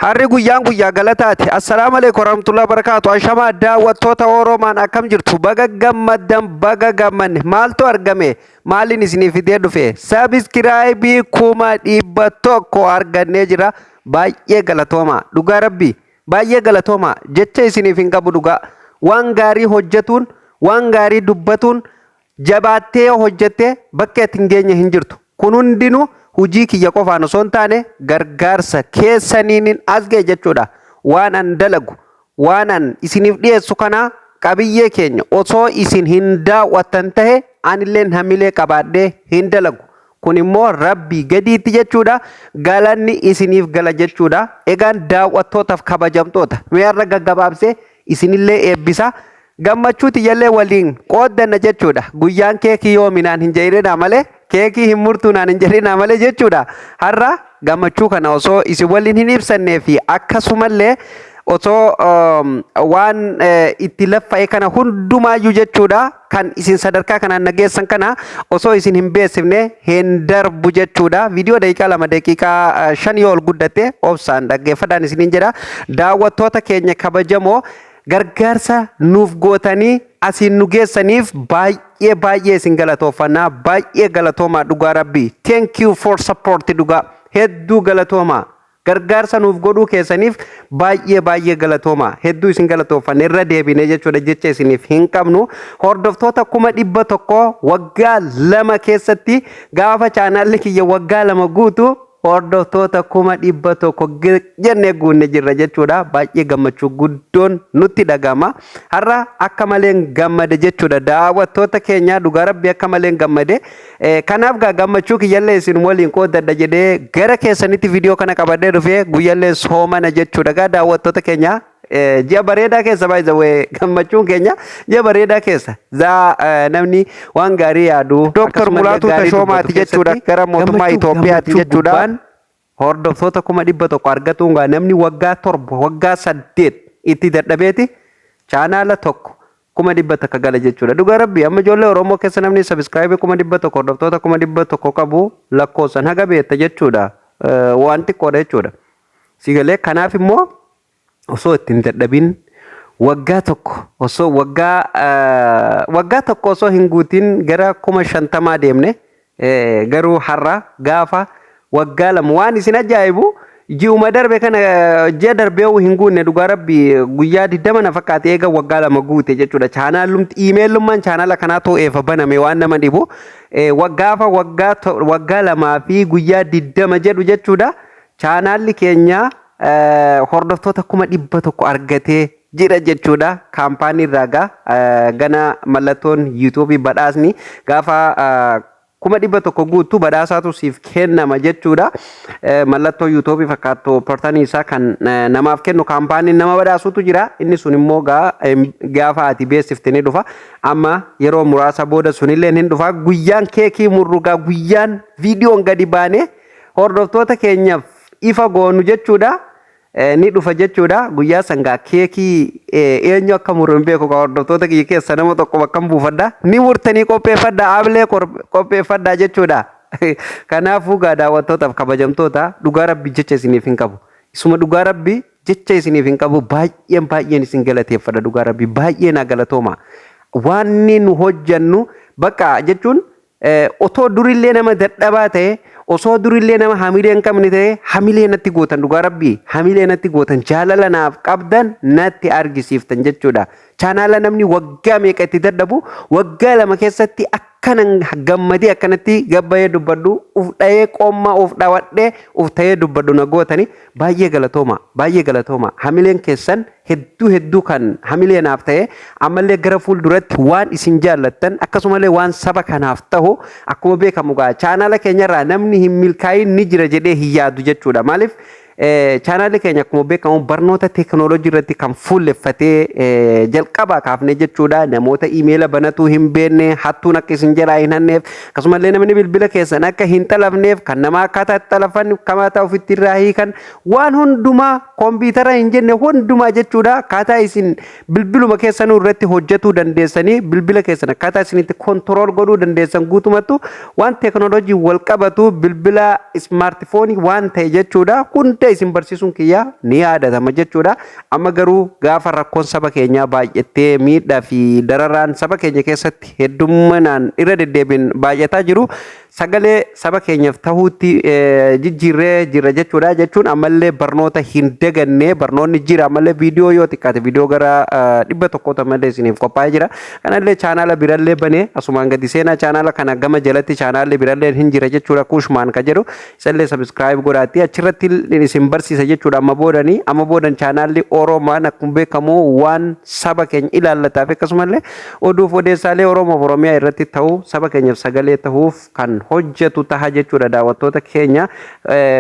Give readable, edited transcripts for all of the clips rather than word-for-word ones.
Harri guyyaan guyyaa galataati. Assalaamu alaikum warahmatullahi wabarakatuh. Ashamaa daawwattoota Oromaan, akkam jirtu? Baga gammaddan, baga gammanne. Maaltu argame? Maaliin isinii fidee dhufe? Subscribe 100,000 argannee jira. Baay'ee galatooma. Dhugaa Rabbi. Baay'ee galatooma. Jecha isiniif hin qabu dhugaa. Waan gaarii hojjetuun, waan gaarii dubbatuun, jabaattee yoo hojjette bakka itti hin geenye hin jirtu. Kun hundinuu hojii kiyya qofaan osoo hin taane gargaarsa keessaniin as ga'e jechuudha. Waan an dalagu, waan an isiniif dhiyeessu kana, qabiyyee keenya osoo isin hin daawwattan tahe anilleen hamilee qabaadhee hin dalagu. Kun immoo Rabbii gadiitti jechuudha. Galanni isiniif gala jechuudha. Egaan daawwattootaaf kabajamtoota, mee har'a gaggabaabsee isinillee eebbisa. Gammachuu tiyyallee waliin qooddanna jechuudha. Guyyaan keekii yoominaan hin jedhinaa malee, keekii hin murtuu naan hin jedhinaa malee jechuudha. Har'a gammachuu kana osoo isin waliin hin ibsannee fi akkasumallee osoo waan itti laffa'e kana hundumaayyuu jechuudha, kan isin sadarkaa kanaan nageessan kana osoo isin hin beeksifne hin darbu jechuudha. Viidiyoo daqiiqaa 2, daqiiqaa 5 yoo ol guddatte obsaan dhaggeeffadhaan isiniin jedha. Daawwattoota keenya kabajamoo, gargaarsa nuuf gootanii asiin nu geessaniif baay'ee baay'ee isin galatoofannaa. Baay'ee galatoomaa, dhugaa Rabbii. Thank you for support. Dhugaa hedduu galatoomaa. Gargaarsa nuuf godhuu keessaniif baay'ee baay'ee galatoomaa. Hedduu isin galatooffanne irra deebine jechuudha. Jecha isiniif hin qabnu. Hordoftoota 100,000 waggaa 2 keessatti, gaafa chaanaalli kiyya waggaa 2 guutu hordoftoota 100,000 jennee guunne jirra jechuudha. Baay'ee gammachuu guddoon nutti dhagama. Har'a akka maleen gammade jechuudha. Daawwattoota keenya, dhugaa Rabbi akka maleen gammade. Kanaaf gaa gammachuu kiyyallee isin waliin qooddadha jedhee gara keessanitti viidiyoo kana qabadhee dhufee. Guyyallee soomana jechuudha. Gaa daawwattoota keenya, ji'a bareedaa keessa, baay'ee gammachuun keenya ji'a bareedaa keessa zaa namni waan gaarii yaadu. Dooktar Mulaatuu Tashoomaati jechuudha, gara mootummaa Itoophiyaati jechuudha. Hordoftoota 100,000 argatuun gaa namni waggaa 7, waggaa 8 itti dadhabeeti chaanaala tokko 100,000 gala jechuudha. Dhugaa Rabbi, amma ijoollee Oromoo keessa namni subscribe 100,000, hordoftoota 100,000 qabu lakkoofsan haga beekta jechuudha. Waan xiqqoodha jechuudha. Sigalee kanaaf immoo osoo ittiin dadhabin waggaa tokko osoo waggaa 1 osoo hin guutin gara 50,000 deemne. Garuu har'a gaafa waggaa 2, waan isin ajaa'ibu, ji'uma darbe kana, ji'a darbee hin guunne, dhugaa Rabbi guyyaa 20 na fakkaate eega waggaa 2 guute jechuudha. Chaanaalumti iimeelummaan chaanaala kanaa too'eefa baname. Waan nama dhibu, gaafa waggaa 2 fi guyyaa 20 jedhu jechuudha. Chaanaalli keenya hordoftoota 100,000 argatee jira jechuudha. Kaampaanii irraa gaa gana mallattoon yuutuubii badhaasni gaafa 100,000 guutuu badhaasaatu siif kennama jechuudha. Mallattoo yuutuubii fakkaattu portanii isaa kan namaaf kennu kaampaaniin nama badhaasutu jira. Inni sun immoo gaafa ati beeksifte ni dhufa. Amma yeroo muraasa booda sunillee hin dhufa. Guyyaan keekii murrugaa, guyyaan viidiyoon gadi baane hordoftoota keenyaaf ifa goonu jechuudha. Ni dhufa jechuudha. Guyyaa sangaa keekii eenyu akka muru hin beeku. Hordoftoota kiyya keessa nama tokko bakka buufadha. Ni murtanii qopheeffadha. Ablee qopheeffadha jechuudha. Kanaafuu gaa daawwattootaaf kabajamtoota, dhugaa Rabbi jecha isiniif hin qabu. Isuma dhugaa Rabbi jecha isiniif hin qabu. Baay'een baay'een isin galateeffadha, dhugaa Rabbi baay'ee naa galatooma. Waanni nu hojjannu bakka jechuun otoo durillee nama dadhabaa ta'e, osoo durillee nama hamilee hin qabne ta'e, hamilee natti gootan. Dhugaa Rabbii hamilee natti gootan, jaalala naaf qabdan natti argisiiftan jechuudha. Chaanaala namni waggaa meeqa itti dadhabu waggaa 2 keessatti akkanan gammadee akkanatti gabbayee dubbadhu, uf dhahee qoommaa uf dhawadhee uf ta'ee dubbadhu na gootani. Baay'ee galatooma, baay'ee galatooma. Hamileen keessan hedduu hedduu kan hamilee naaf ta'e. Ammallee gara fuulduratti waan isin jaallattan akkasumallee waan saba kanaaf ta'u, akkuma beekamu gaa chaanaala keenyarraa namni hin milkaa'in ni jira jedhee hin yaadu jechuudha. Maaliif, chaanaalli keenya akkuma beekamu barnoota teekinooloojii irratti kan fuulleffatee jalqabaa kaafne jechuudha. Namoota iimeela banatuu hin beekne hattuun akka isin jalaa hin hanneef, akkasumallee namni bilbila keessan akka hin xalafneef, kan nama akkaataa itti xalafan, akkaataa ofitti irraa hiikan, waan hundumaa kompiitara hin jenne hundumaa jechuudha. Akkaataa isin bilbiluma keessanuu irratti hojjetuu dandeessanii, bilbila keessan akkaataa isin itti control godhuu dandeessan, guutumattu waan teekinooloojii wal qabatu, bilbila smartphone waan ta'e jechuudha, hunda isin barsiisuun kiyya ni yaadatama jechuudha. Amma garuu gaafa rakkoon saba keenyaa baay'attee, miidhaa fi dararaan saba keenya keessatti heddumminaan irra deddeebiin baay'ataa jiru, sagalee saba keenyaaf tahuutti jijjiirree jirra jechuudha. Jechuun ammallee barnoota hin daganne, barnoonni jira. Ammallee viidiyoo yoo xiqqaate viidiyoo gara 100 ammallee isiniif qophaa'ee jira. Kanallee chaanaala birallee banee asumaan gadi seenaa, chaanaala kana gama jalatti chaanaalli birallee hin jira jechuudha. Kuushmaan ka jedhu isallee subscribe godhaatti, achirratti isin barsiisa jechuudha. Amma boodan chaanaalli Oromaan akkuma beekamu waan saba keenya ilaallataa fi akkasumallee oduuf odeessaalee Oromoof Oromiyaa irratti ta'u, saba keenyaaf sagalee ta'uuf kan hojjetu taha jechuudha. Daawwattoota keenya,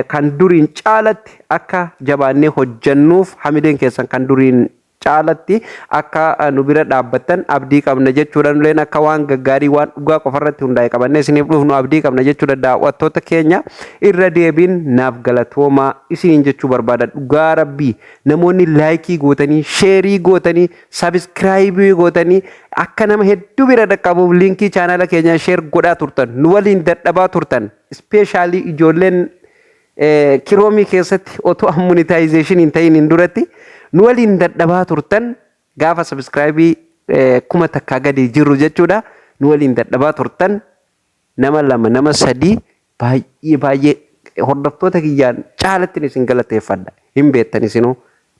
kan duriin caalatti akka jabaannee hojjennuuf hamileen keessan kan duriin caalatti akka nu bira dhaabbattan abdii qabna jechuudha. Nuleen akka waan gaggaarii, waan dhugaa qofarratti hundaa'e qabannee isiniif dhufnu abdii qabna jechuudha. Daawwattoota keenya, irra deebiin naaf galatoomaa isiniin jechuu barbaada. Dhugaa rabbii, namoonni like gootanii, share gootanii, subscribe gootanii, akka nama hedduu bira dhaqqabuuf link chaanala keenyaa share godhaa turtan, nu waliin dadhabaa turtan, especially ijoolleen Chrome keessatti otoo monetization hin ta'in hin duratti nu waliin dadhabaa turtan, gaafa subscribe 1000 gadi jirru jechuudha. Nu waliin dadhabaa turtan, nama lama, nama sadii, baay'ee baay'ee hordoftoota kiyyaan caalatti isin galateeffadha. Hin beektan isinuu,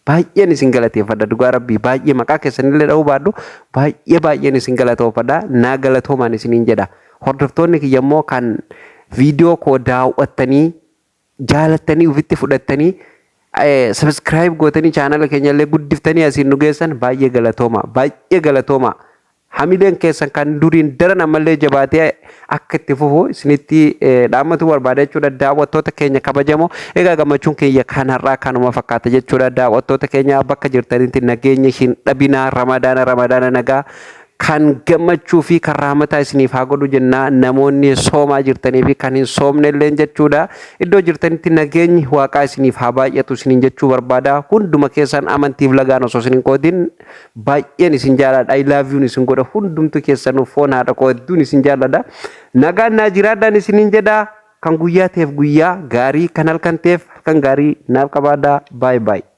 baay'een isin galateeffadha. Dhugaa rabbii, baay'ee maqaa keessanillee dha'uu baadhu, baay'ee baay'een isin galatoofadha. Naa galatoomaan isiniin jedha. Hordoftoonni kiyya immoo kan viidiyoo koo daawwattanii, jaalattanii, ofitti fudhattanii, subscribe gootanii, chaanala keenya illee guddiftanii asiin nu geessan, baay'ee galatooma, baay'ee galatooma. Hamileen keessan kan duriin daran ammallee jabaatee akka itti fufu isinitti dhaammatu barbaada jechuudha. Daawwattoota keenya kabajamoo, egaa gammachuun keenya kan har'aa kanuma fakkaata jechuudha. Daawwattoota keenya, bakka jirtanitti nageenya hin dhabinaa. Ramadaana, Ramadaana nagaa kan gammachuu fi kan raamataa isiniif haa godhu jennaa, namoonni soomaa jirtanii fi kan hin soomne illee jechuudha. Iddoo jirtanitti nageenyi waaqaa isiniif haa baay'atu isiniin jechuu barbaada. Hunduma keessan amantiif lagaan osoo isin hin qoodin baay'een isin jaaladha. I love you isin godha. Hundumtu keessanuu foon haadha koo hedduun isin jaaladha. Nagaan naa jiraadhaan isiniin jedha. Kan guyyaa ta'eef guyyaa gaarii, kan halkan ta'eef halkan gaarii naaf qabaadhaa. Bye bye.